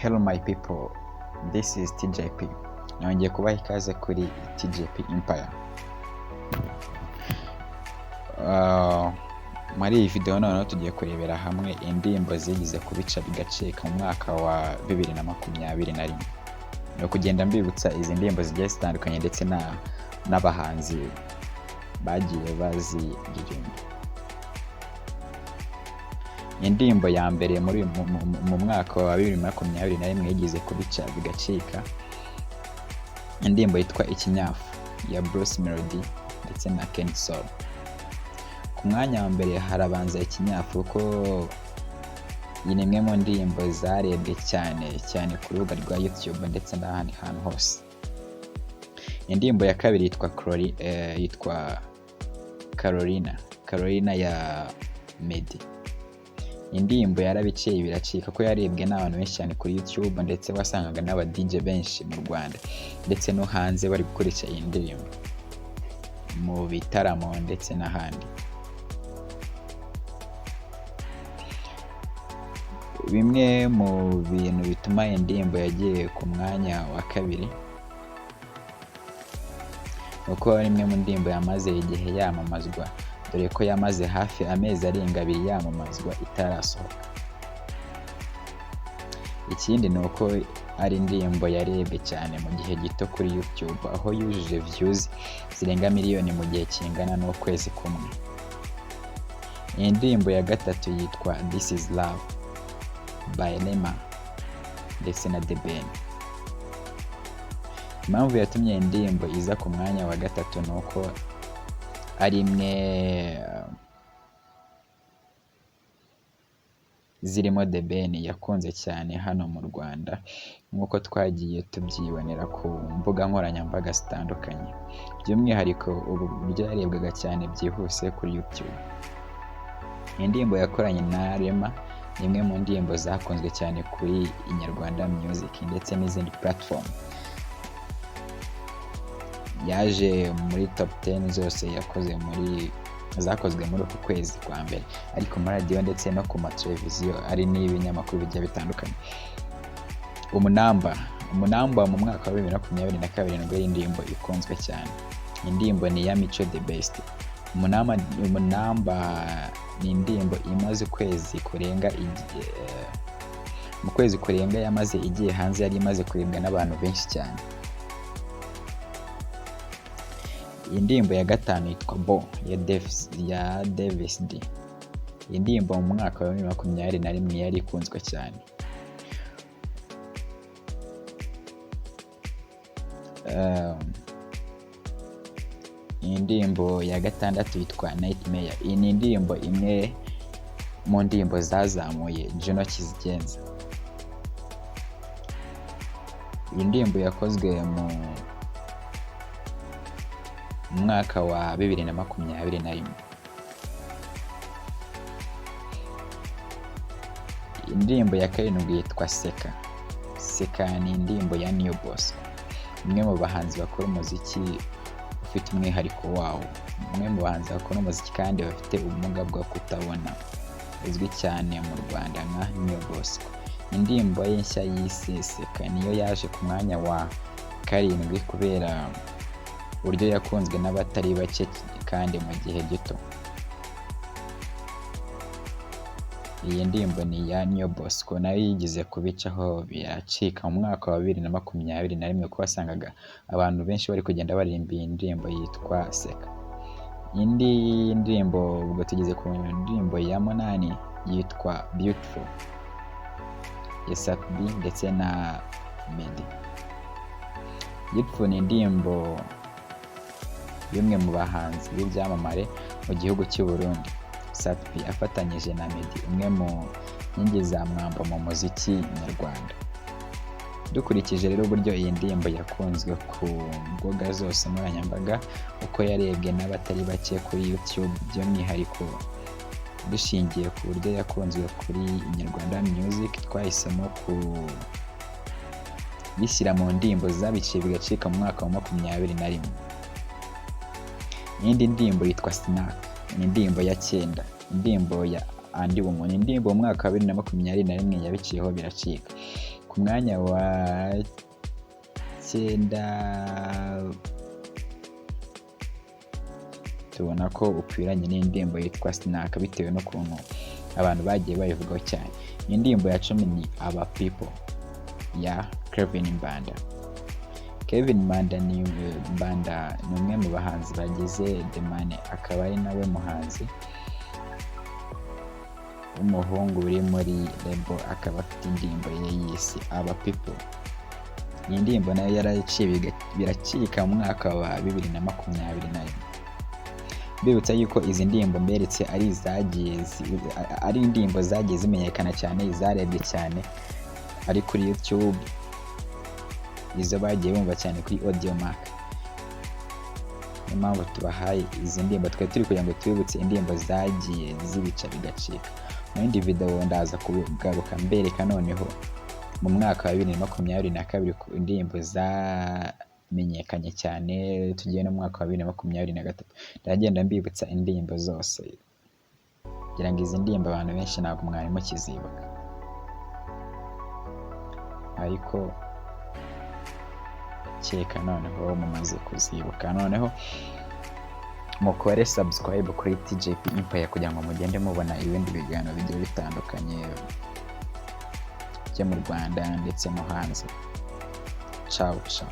Hello my people, this is TJP. Nongeye kubaha ikaze kuri TJP Empire. Muri iyi video noneho tugiye kurebera hamwe indirimbo zigize kubica bigacika mu mwaka wa 2021. Ni ukugenda mbibutsa izi ndirimbo zigiye zitandukanye ndetse n'abahanzi bagiye baziririmba. Indirimbo ya mbere muri mu mwaka wa 2021 yigize kubica bigacika, indirimbo yitwa Ikinyafu ya Bruce Melody ndetse na Kenny Sol. Ku mwanya wa mbere harabanza Ikinyafu, kuko iyi ni imwe mu ndirimbo zarebwe cyane cyane ku rubuga rwa YouTube ndetse n'ahandi hantu hose. Indirimbo ya kabiri yitwa Carolina, Carolina ya Meddy. Indirimbo yarabiciye biracika ko yarebwe n'abantu benshi cyane kuri YouTube, ndetse wasangaga n'aba DJ benshi mu Rwanda ndetse no hanze bari gukoresha iyi ndirimbo mu bitaramo ndetse n'ahandi. Bimwe mu bintu bituma iyi ndirimbo yagiye ku mwanya wa kabiri ni uko ari imwe mu ndirimbo yamaze igihe yamamazwa, dore ko yamaze hafi amezi arenga 2 yamamazwa itarasohoka. Ikindi ni uko ari indirimbo yarebwe cyane mu gihe gito kuri YouTube, aho yujuje views zirenga miliyoni mu gihe kingana n'ukwezi kumwe. Iyi ndirimbo ya gatatu yitwa This is Love by Rema ndetse na The Ben. Impamvu yatumye iyi ndirimbo iza ku mwanya wa gatatu ni uko ari imwe zirimo The Ben yakunze cyane hano mu Rwanda, nk'uko twagiye tubyibonera ku mbuga nkoranyambaga zitandukanye, by'umwihariko ubu buryo yarebwaga cyane byihuse kuri YouTube. Iyi ndirimbo yakoranye na Rema ni imwe mu ndirimbo zakunzwe cyane kuri Inyarwanda Music ndetse n'izindi platform. Yaje muri top 10 zose zakozwe muri uku kwezi kwa mbere, ariko muri radiyo ndetse no ku mateleviziyo ari n'ibinyamakuru bigiye bitandukanye. Umunamba, Umunamba mu mwaka wa 2022 nibwo ari indirimbo ikunzwe cyane. Indirimbo ni iya Mico The Best. Umunamba, Umunamba ni indirimbo imaze ukwezi kurenga mu kwezi kurenga yamaze igiye hanze, yari imaze kurebwa n'abantu benshi cyane. Iyi ndirimbo ya gatanu yitwa Bo ya Davis D. Iyi ndirimbo mu mwaka wa 2021 yari ikunzwe cyane. Iyi ndirimbo ya gatandatu yitwa Nightmare. Iyi ni indirimbo imwe mu ndirimbo zazamuye Juno Kizigenza. Iyi ndirimbo yakozwe mu mwaka wa 2021. Indirimbo ya karindwi yitwa Seka. Seka ni indirimbo ya Niyo Bosco, umwe mu bahanzi bakora umuziki ufite umwihariko wawo, umwe mu bahanzi bakora umuziki kandi bafite ubumuga bwo kutabona, uzwi cyane mu Rwanda nka Niyo Bosco. Indirimbo ye nshya yise Seka niyo yaje ku mwanya wa karindwi kubera uburyo yakunzwe n'abatari bake kandi mu gihe gito. Iyi ndirimbo ni iya Niyo Bosco, nayo yigeze kubicaho biracika mu mwaka wa 2021, kuko wasangaga abantu benshi bari kugenda baririmba iyi ndirimbo yitwa Seka. Indi ndirimbo, ubwo tugeze ku ndirimbo ya munani, yitwa Beautiful ya Sat B ndetse na Meddy. Beautiful ni indirimbo y'umwe mu bahanzi b'ibyamamare mu gihugu cy'u Burundi, Sat B afatanyije na Meddy, umwe mu nkingi za mwamba mu muziki nyarwanda. Dukurikije rero uburyo iyi ndirimbo yakunzwe ku mbuga zose nkoranyambaga, uko yarebwe n'abatari bake kuri YouTube, by'umwihariko dushingiye ku buryo yakunzwe kuri Inyarwanda Music, twahisemo kuyishyira mu ndirimbo zabiciye bigacika mu mwaka wa 21. Iyindi ndirimbo yitwa Snack, ni indirimbo ya cyenda, indirimbo ya Andy Bumuntu, indirimbo mu mwaka wa 2021 yabiciyeho biracika. Ku mwanya wa cyenda tubona ko ukwiranye n'indirimbo yitwa Sinaka, bitewe n'ukuntu abantu bagiye bayivugaho cyane. Indirimbo ya 10 ni Aba People ya Kevin Mbanda. Kevin Mbanda ni umwe mu bahanzi bagize The Mane, akaba ari nawe muhanzi w'umuhungu uri muri label, akaba afite indirimbo ye yise Aba People. Iyi ndirimbo nayo yaraciye biracika mu mwaka wa 2021. Mbibutsa yuko izi ndirimbo mberetse ari indirimbo zagiye zimenyekana cyane, izarebwe cyane ari kuri YouTube, izo bagiye bumva cyane kuri Audiomack. Niyo mpamvu tubahaye izi ndirimbo, twari turi kugira ngo tubibutse indirimbo zagiye zibica bigacika. Mu yindi video ndaza kugaruka mbereka noneho mu mwaka wa 2022 ku indirimbo zamenyekanye cyane, tugiye no mu mwaka wa 2023, ndagenda mbibutsa indirimbo zose kugira ngo izi ndirimbo abantu benshi ntabwo mwari mukizibuka, ariko keka noneho mumaze kuzibuka. Noneho mukore subscribe kuri TJP Empire kugira ngo mugende mubona ibindi biganiro bigiye bitandukanye byo mu Rwanda ndetse no hanze. Ciao ciao.